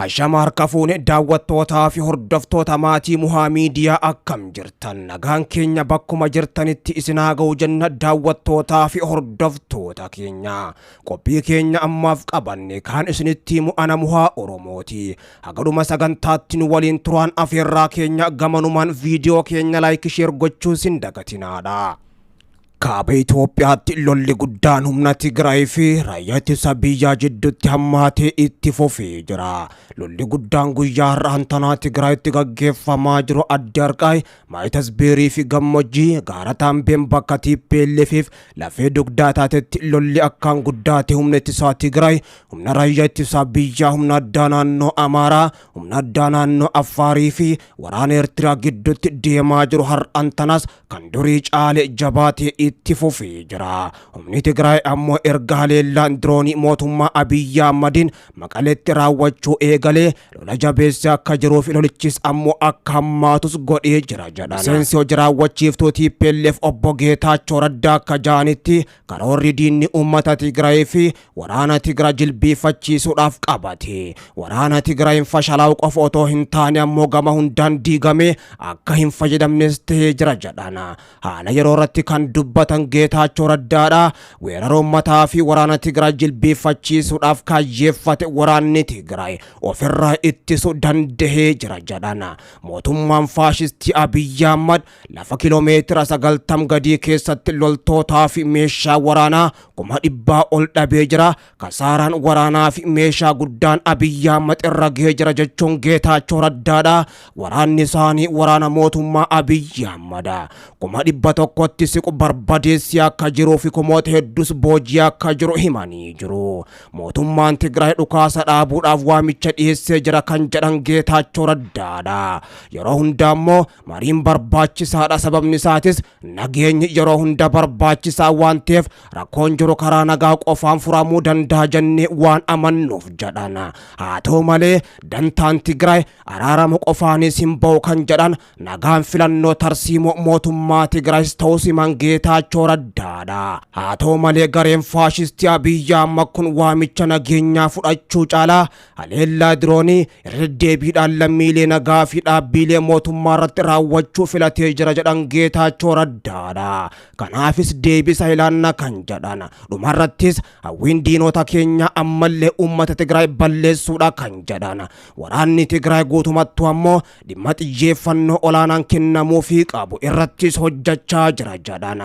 Hashama harka fuune, daawwattootaa fi hordoftoota maatii Muhaa Miidiyaa, akkam jirtan? Nagaan keenya bakkuma jirtanitti isin haa ga'u jenna. Daawwattootaa fi hordoftoota keenya, qophii keenya ammaaf qabanne kaan isinitti himu ana Muhaa Oromooti. Hagadhuma sagantaatti nu waliin turaan afeerraa keenya. Gamanumaan viidiyoo keenya like, share gochuu sin dagatinaadha. Kaaba Itoophiyaatti lolli guddaan humna Tigraay fi raayyaa ittisa biyyaa jidduutti hammaatee itti fufee jira. Lolli guddaan guyyaa har'aan tanaa Tigraayitti gaggeeffamaa jiru Addi Arqaay, Maayitasbeerii fi gammoojjii gaara Taambeen bakka TPLFif lafee dugdaa taatetti lolli akkaan guddaate humna ittisaa Tigraay, humna raayyaa ittisaa biyyaa, humna addaa naannoo Amaaraa, humna addaa naannoo Affaarii fi waraana Eertiraa gidduutti deemaa jiru har'aan tanaas kan durii caale jabaatee itti fufee jira. Humni Tigraay ammoo erga haleellaan diroonii mootummaa Abiyyi Ahmadiin Maqaleetti raawwachuu eegalee lola jabeessee akka jiruu fi lolichis ammoo akka hammaatus godhee jira jedhan. Miseensi hojii raawwachiiftuu TPLF obbo Geetaachoo Raddaa akka ja'anitti, karoorri diinni uummata Tigraay fi waraana Tigraay jilbiifachiisuudhaaf qabate waraana Tigraayin fashalaa'u qofa otoo hin taane ammoo gama hundaan diigamee akka hin fayyadamnes ta'ee jira jedhan. Haala yeroo irratti kan dubbatan Geetaachoo Raddaadha. Weerara uummataa fi waraana Tigraay jilbiifachiisuudhaaf kaayyeeffate waraanni Tigraay ofirraa ittisuu dandahee jira jedhan. Mootummaan faashistii Abiyyi Ahmad lafa kiloomeetira 90 gadii keessatti loltootaa fi meeshaa waraanaa 100,000 ol dhabee jira. Kasaaraan waraanaa fi meeshaa guddaan Abiyyi Ahmad irra gahee jira jechuun Geetaachoo Raddaadha. Waraanni isaanii waraana mootummaa Abiyyi Ahmad 100,000tti siqu barbadeessee akka jiruu fi kumoota hedduus boojii akka jiru himanii jiru. Mootummaan Tigraay dhukaasa dhaabuudhaaf waamicha dhiyeessee jira kan jedhan Geetaachoo Raddaadha. Yeroo hundaa immoo mariin barbaachisaadha. Sababni isaatis nageenyi yeroo hunda barbaachisaa waan ta'eef, rakkoon jiru karaa nagaa qofaan furamuu danda'a jennee waan amannuuf jedhan. Haa ta'u malee, dantaan Tigraay araarama qofaanis hin ba'u kan jedhan, nagaan filannoo tarsiimoo mootummaa Tigraayis ta'us himan Geetaachoo Raddaadha. Haa ta'u malee, gareen faashistii Abiyyi Ahmad kun waamicha nageenyaa fudhachuu caalaa haleellaa diroonii irra deddeebiidhaan lammiilee nagaa fi dhaabbiilee mootummaa irratti raawwachuu filatee jira jedhan Geetaachoo Raddaadha. Kanaafis deebisa ilaanna kan jedhan. Dhumarrattis hawwiin diinota keenya ammallee uummata Tigraay balleessuudha kan jedhan. Waraanni Tigraay guutumattuu ammoo dhimma xiyyeeffannoo olaanaan kennamuufii qabu irrattis hojjechaa jira jedhan.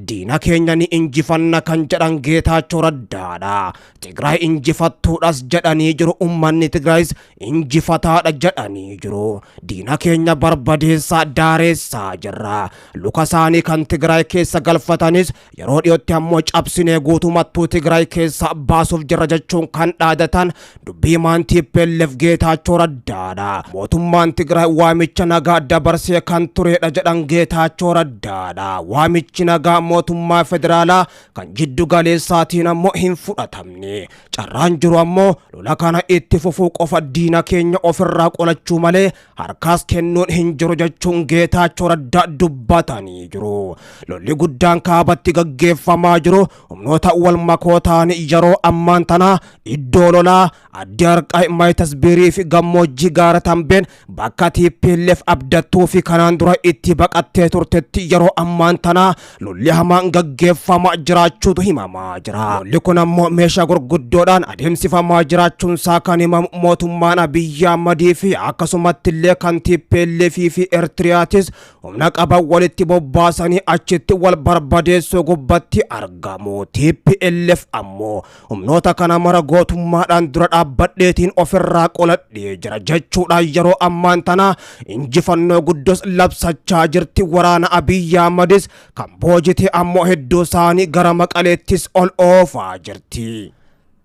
Diina keenya ni injifanna kan jedhan Geetaachoo Raddaadha. Tigraay injifattuudhas jedhanii jiru. Uummanni Tigraayis injifataadha jedhanii jiru. Diina keenya barbadeessaa daareessaa jirra. Luka isaanii kan Tigraay keessa galfatanis yeroo dhiyootti ammoo cabsinee guutumattuu Tigraay keessa baasuuf jirra jechuun kan dhaadatan dubbii himaan TPLF Geetaachoo Raddaadha. Mootummaan Tigraay waamicha nagaa dabarsee kan turedha jedhan Geetaachoo Raddaadha. Waamichi nagaa mootummaa federaalaa kan jiddu galeessaatiin ammoo hin fudhatamne. Carraan jiru ammoo lola kana itti fufuu qofa, diina keenya ofirraa qolachuu malee harkaas kennuun hin jiru jechuun Geetaachoo Raddaa dubbatanii jiru. Lolli guddaan kaabatti gaggeeffamaa jiru humnoota wal makootaan yeroo ammaan tana iddoo lolaa Addi Arqaa, Maayitasbiirii fi gammoojjii gaara Tambeen bakka TPLF abdattuu fi kanaan dura itti baqattee turtetti yeroo ammaan tana lolli hamaan gaggeeffamaa jiraachuutu himamaa jira. Lolli kun ammoo meeshaa gurguddoodhaan adeemsifamaa jiraachuun isaa kan himamu mootummaan Abiyyi Ahmadii fi akkasumatti illee kan TPLF fi Eertiriyaatis humna qaban walitti bobbaasanii achitti wal barbadeessuu gubbatti argamu. TPLF ammoo humnoota kana mara gootummaadhaan dura dhaabbadheetiin ofirraa qoladhee jira jechuudhaan yeroo ammaan tana injifannoo guddus labsachaa jirti. Waraana Abiyyi Ahmadis kan boojite ammoo hedduu isaanii gara Maqaleettis ol oofaa jirti.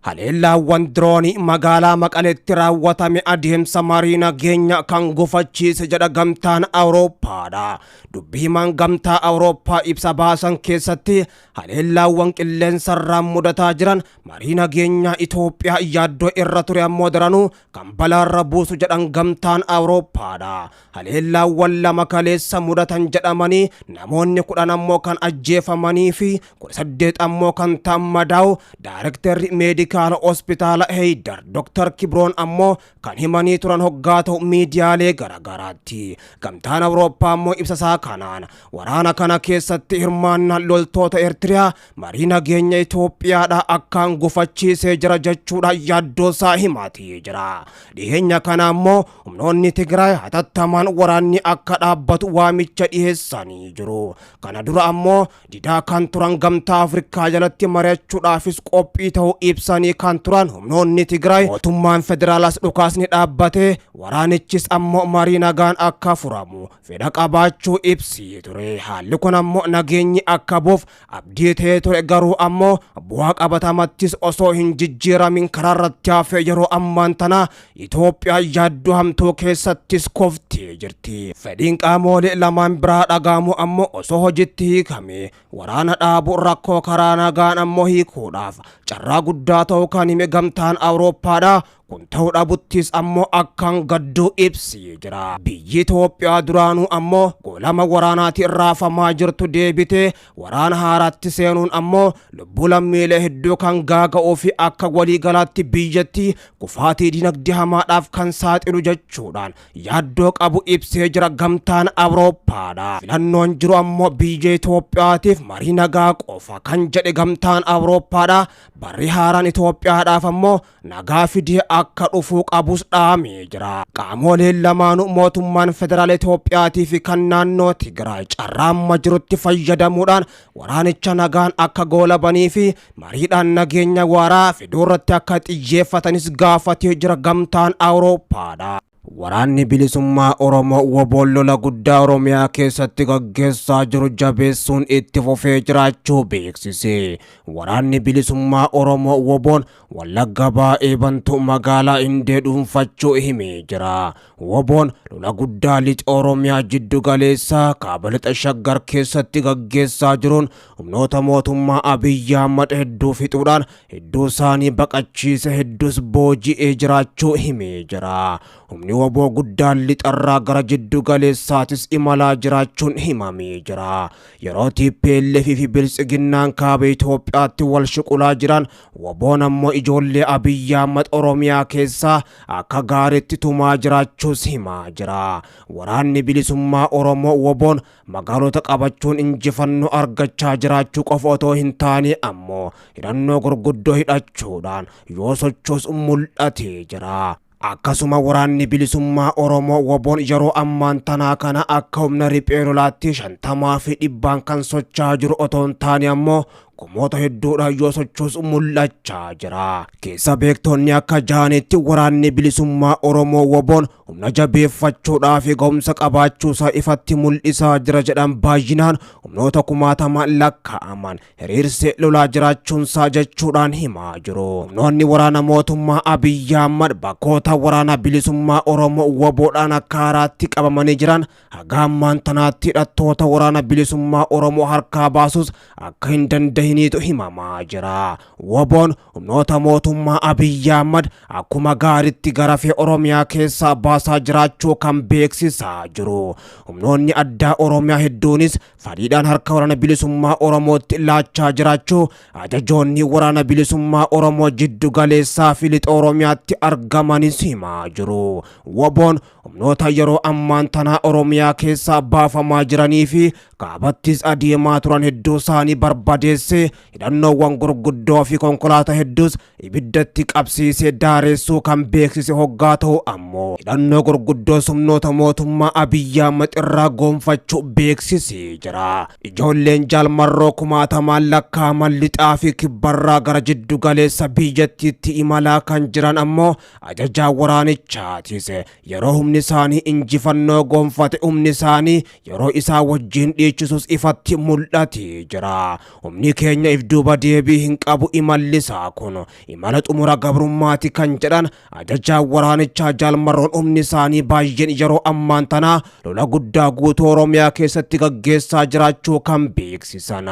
Haleellaawwan diroonii magaalaa Maqaleetti raawwatame adeemsa marii nageenya kan gufachiise jedha Gamtaan Awurooppaadha. Dubbii himaan Gamtaa Awurooppaa ibsa baasan keessatti haleellaawwan qilleensarraan mudataa jiran marii nageenyaa Itoophiyaa yaaddoo irra ture ammoo daranuu kan balaarra buusu jedhan Gamtaan Awurooppaadha. Haleellaawwan lama kaleessa mudatan jedhamanii namoonni 10 ammoo kan ajjeefamanii fi 18 ammoo kan ta'an madaa'u Daarektarri meedikaal Meedikaala Hospitaala Heydar Dr. Kibroon ammoo kan himanii turan hoggaa ta'u miidiyaalee garaagaraatti. Gamtaan Awurooppaa ammoo ibsa isaa kanaan waraana kana keessatti hirmaannaan loltoota Eertiriyaa marii nageenya Itoophiyaadha akkaan gufachiisee jira jechuudha yaaddoo isaa himatee jira. Dhiyeenya kana ammoo humnoonni Tigraay hatattamaan waraanni akka dhaabbatu waamicha dhiyeessanii jiru. Kana dura ammoo didaa kan turan Gamtaa Afrikaa jalatti mari'achuudhaafis qophii ta'uu ibsanii kan turan humnoonni Tigraay, mootummaan federaalaas dhukaasni dhaabbate waraanichis ammoo marii nagaan akka furamu fedha qabaachuu ibsii ture. Haalli kun ammoo nageenyi akka bu'uuf abdii ta'ee ture, garuu ammoo bu'aa qabatamattis osoo hin jijjiiramin karaarratti hafee yeroo ammaan tana Itoophiyaa yaaddoo hamtuu keessattis koftee jirti. Fedhiin qaamolee lamaan biraa dhagaamu ammoo osoo hojitti hiikame waraana dhaabu, rakkoo karaa nagaan ammoo hiikuudhaaf carraa guddaa ta'uu kan hime Gamtaan Awurooppaadha. Kun ta'uu dhabuttis ammoo akkaan gadduu ibsee jira. Biyyi Itoophiyaa duraanuu ammoo goolama waraanaatiin raafamaa jirtu deebitee waraana haaraatti seenuun ammoo lubbuu lammiilee hedduu kan gaaga'uu fi akka waliigalaatti biyyatti kufaatii dinagdee hamaadhaaf kan saaxilu jechuudhaan yaaddoo qabu ibsee jira Gamtaan Awurooppaadha. Filannoon jiru ammoo biyya Itoophiyaatiif marii nagaa qofa kan jedhe Gamtaan Awurooppaadha. Barri haaraan Itoophiyaadhaaf ammoo nagaa fidee akka dhufuu qabus dhaamee jira. Qaamoleen lamaanuu, mootummaan federaala Itoophiyaatii fi kan naannoo Tigraay, carraa amma jirutti fayyadamuudhaan waraanicha nagaan akka goolabanii fi mariidhaan nageenya waaraa fiduu irratti akka xiyyeeffatanis gaafatee jira Gamtaan Awurooppaadha. Waraanni Bilisummaa Oromoo WBOn lola guddaa Oromiyaa keessatti gaggeessaa jiru jabeessuun itti fufee jiraachuu beeksise. Waraanni Bilisummaa Oromoo WBOn Wallagga Baha Bantuu magaalaa Indee dhuunfachuu himee jira. WBOn lola guddaa lixa Oromiyaa jiddu galeessaa kaaba lixa Shaggar keessatti gaggeessaa jiruun humnoota mootummaa Abiyyi Ahmad hedduu fixuudhaan hedduu isaanii baqachiise, hedduus booji'ee jiraachuu himee jira. Humni WBO guddaan lixarraa gara jiddu galeessaatis imalaa jiraachuun himamee jira. Yeroo TPLF fi Biltsiginnaan kaaba Itoophiyaatti wal shuqulaa jiran, WBOn ammoo ijoollee Abiyyi Ahmad Oromiyaa keessaa akka gaariitti tumaa jiraachuus himaa jira. Waraanni Bilisummaa Oromoo WBOn magaalota qabachuun injifannoo argachaa jiraachuu qofa otoo hin taane ammoo hidhannoo gurguddoo hidhachuudhaan yoo sochoos mul'atee jira. Akkasuma Waraanni Bilisummaa Oromoo WBOn yeroo ammaan tanaa kana akka humna riphee lolaatti 50 fi 100n kan socho'aa jiru otoo hin taane ammoo kumoota hedduudhaan yoo sochoos mul'achaa jira. Keessa beektonni akka jahanitti Waraanni Bilisummaa Oromoo WBOn humna jabeeffachuudhaa fi ga'umsa qabaachuusaa ifatti mul'isaa jira jedhan, baay'inaan humnoota kumaatamaan lakkaa'aman hiriirsee lolaa jiraachuunsaa jechuudhaan himaa jiru. Humnoonni waraana mootummaa Abiyyi Ahmad bakkoota Waraana Bilisummaa Oromoo WBOdhaan akka haaraatti qabamanii jiran haga ammaan tanaatti hidhattoota Waraana Bilisummaa Oromoo harkaa baasus akka hin dandahiniitu himamaa jira. WBOn humnoota mootummaa Abiyyi Ahmad akkuma gaariitti garafee Oromiyaa keessaa baasaa jiraachuu kan beeksisaa jiru. Humnoonni addaa Oromiyaa hedduunis fadhiidhaan harka Waraana Bilisummaa Oromootti laachaa jiraachuu ajajoonni Waraana Bilisummaa Oromoo jiddu galeessaa fi lixa Oromiyaatti argamanis himaa jiru. WBOn humnoota yeroo ammaan tanaa Oromiyaa keessaa baafamaa jiranii fi kaabattis adeemaa turan hedduu isaanii barbadeessee hidhannoowwan gurguddoo fi konkolaataa hedduus ibiddatti qabsiisee daareessuu kan beeksise hoggaa ta'u ammoo hidhannoo gurguddoo humnoota mootummaa Abiyyi Ahmad irraa goonfachuu beeksisee jira. Ijoolleen Jaalmarroo kumaatamaan lakkaa'aman lixaa fi kibbarraa gara jiddu galeessa biyyattiitti imalaa kan jiran ammoo ajajaa waraanichaatis. Yeroo humni isaanii injifannoo gonfate humni isaanii yeroo isaa wajjin dhiichisus ifatti mul'atee jira. Humni keenya if duuba deebii hin qabu, imallisaa kun imala xumura gabrummaati kan jedhan ajajaa waraanichaa Jaalmarroon, humni isaanii baay'een yeroo ammaan tanaa lola guddaa guutuu Oromiyaa keessatti gaggeessaa jiraachuu kan beeksisan.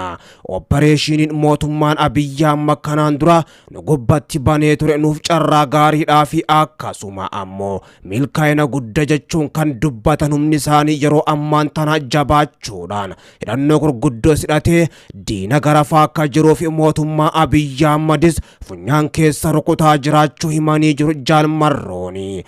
Opereeshiniin mootummaan Abiyyi Ahmad kanaan dura nu gubbatti banee ture nuuf carraa gaariidhaa fi akkasuma ammoo milkaa'ina guddaa jechuun kan dubbatan humni isaanii yeroo ammaan tana jabaachuudhaan Guutuudhaan hidhannoo gurguddoo hidhatee diina garafaa akka jiruu fi mootummaa Abiyyi Ahmadis funyaan keessa rukutaa jiraachuu himanii jiru Jaal Marrooni.